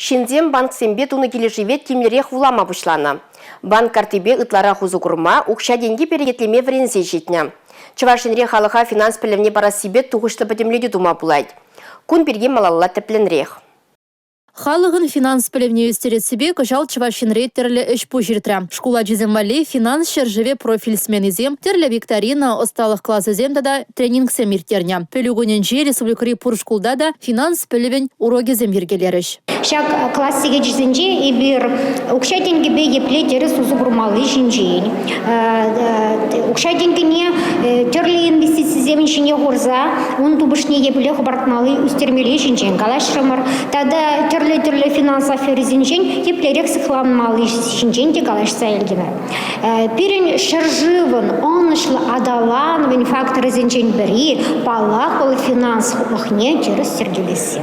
Ҫынсем банксемпе тунӑ килӗшӗве тимлӗрех вулама пуҫланӑ. Банк карттипе ытларах усӑ курма, укҫа-тенкӗ перекетлеме вӗренсе ҫитнӗ. Чӑваш Енре халӑха финанс пӗлӗвне парассипе тухӑҫлӑ пӗтӗмлетӳ тума пулать. Кун пирки малалла тӗплӗнрех. Халӑхӑн финанс пӗлӗвне ӳстерессипе кӑҫал Чӑваш Енре тӗрлӗ ӗҫ-пуҫ иртрӗ. Шкул ачисем валли финанс ҫӗршывӗ профиль сменисем, тӗрлӗ викторина, ӑсталӑх класӗсем тата тренингсем ирттернӗ. Пӗлӳ кунӗнче республикӑри пур шкулта та финанс пӗлӗвӗн урокӗсем йӗркелерӗҫ. Ҫак класс сехечӗсенче эпир укҫа-тенкӗпе епле тӗрӗс усӑ курмалли ҫинчен, укҫа-тенкӗне тӗрлӗ инвестицисем ҫине хурса ун тупӑшне епле хӑпартмалли, ӳстермелли ҫинчен калаҫрӑмӑр. Тата тӗрлӗ-тӗрлӗ финанс аферисенчен еплерех сыхланмалли ҫинчен те калаҫса илтӗмӗр. Пирӗн ҫӗршывӑн ӑнӑҫлӑ аталанӑвӗн факторӗсенчен пӗри, паллах, вӑл финанс хутлӑхне тӗрӗс йӗркелесси.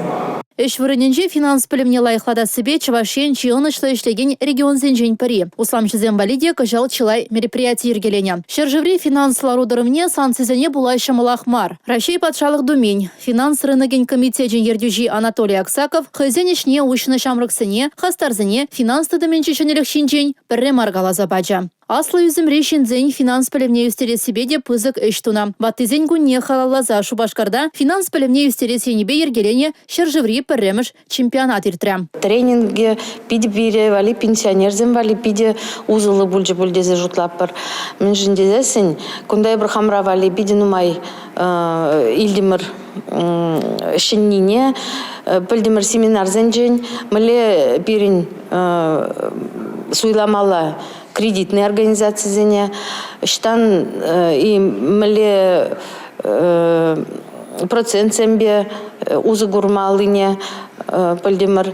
Ӗҫ вырӑнӗнче финанс пӗлӗвне лайӑхлатассипе Чӑваш Ен чи ӑнӑҫлӑ ӗҫлекен регионсенчен пӗри. Усламҫӑсем валли те кӑҫал чылай мероприяти йӗркеленӗ. Ҫӗршыври финанс лару-тӑрӑвне санкцисене пула ҫӑмӑлах мар. Раҫҫей Патшалӑх Думин финанс рынокӗн комитечӗн ертӳҫи Анатолий Аксаков хӑйсен ӗҫне уҫнӑ ҫамрӑксене, хастарсене финанс тытӑмӗнчи ҫӗнӗлӗх ҫинчен пӗрре мар каласа пачӗ. Аслӑ ӳсӗмри ҫынсен финанс пӗлӗвне ӳстерессипе те пысӑк ӗҫ тунӑ. Ваттисен кунне халалласа Шупашкарта финанс пӗлӗвне ӳстерес енӗпе йӗркеленӗ ҫӗршыври пӗрремӗш чемпионат иртрӗ. Тренингӗ питӗ пире валли, пенсионерсем валли питӗ усӑллӑ пулчӗ пуль тесе шутлатпӑр. Мӗншӗн тесессӗн кунта эпир хамра валли питӗ нумай илтӗмӗр ҫӗннине, пӗлтӗмӗр семинарсенчен, мӗнле пирӗн суйламалла кредитный организацисене, ӑҫтан и мӗнле процентсемпе усӑ курмаллине пӗлтӗмӗр.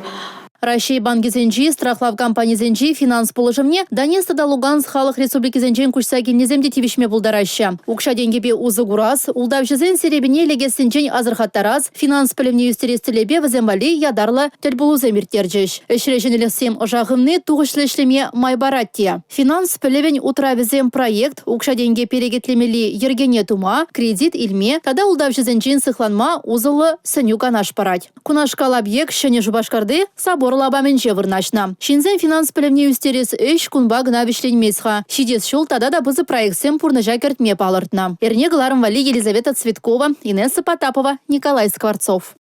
Раҫҫей банкӗсенчи, страхлав компанисенчи финанс пулӑшӑвне Донецк тата Луганск халӑх республикисенчен куҫса килнисем те тивӗҫме пултараҫҫӗ. Укҫа-тенкӗпе усӑ курас, ултавҫӑсен серепине лекессинчен асӑрхаттарас, финанс пӗлӗвне ӳстерес тӗллевпе вӗсем валли ятарлӑ тӗлпулусем ирттерчӗҫ. Ӗҫре ҫӗнӗлӗхсем ӑша хывни тухӑҫлӑ ӗҫлеме май парать те. Финанс пӗлӗвӗн утравӗсем проект укҫа-тенке перекетлемелли йӗркене тума, кредит илме тата ултавҫӑсенчен сыхланма усӑллӑ сӗнӳ-канаш парать. Кунашкал объект Ҫӗнӗ Шупашкарти Собор лапамӗнче вырнаҫнӑ. Ҫынсен финанс пӗлӗвне ӳстерес ӗҫ кунпа кӑна вӗҫленмест-ха. Ҫитес ҫул тата та пысӑк проектсем пурнӑҫа кӗртме палӑртнӑ. Эрне кӑларӑм валли Елизавета Цветкова, Инесса Потапова, Николай Скворцов.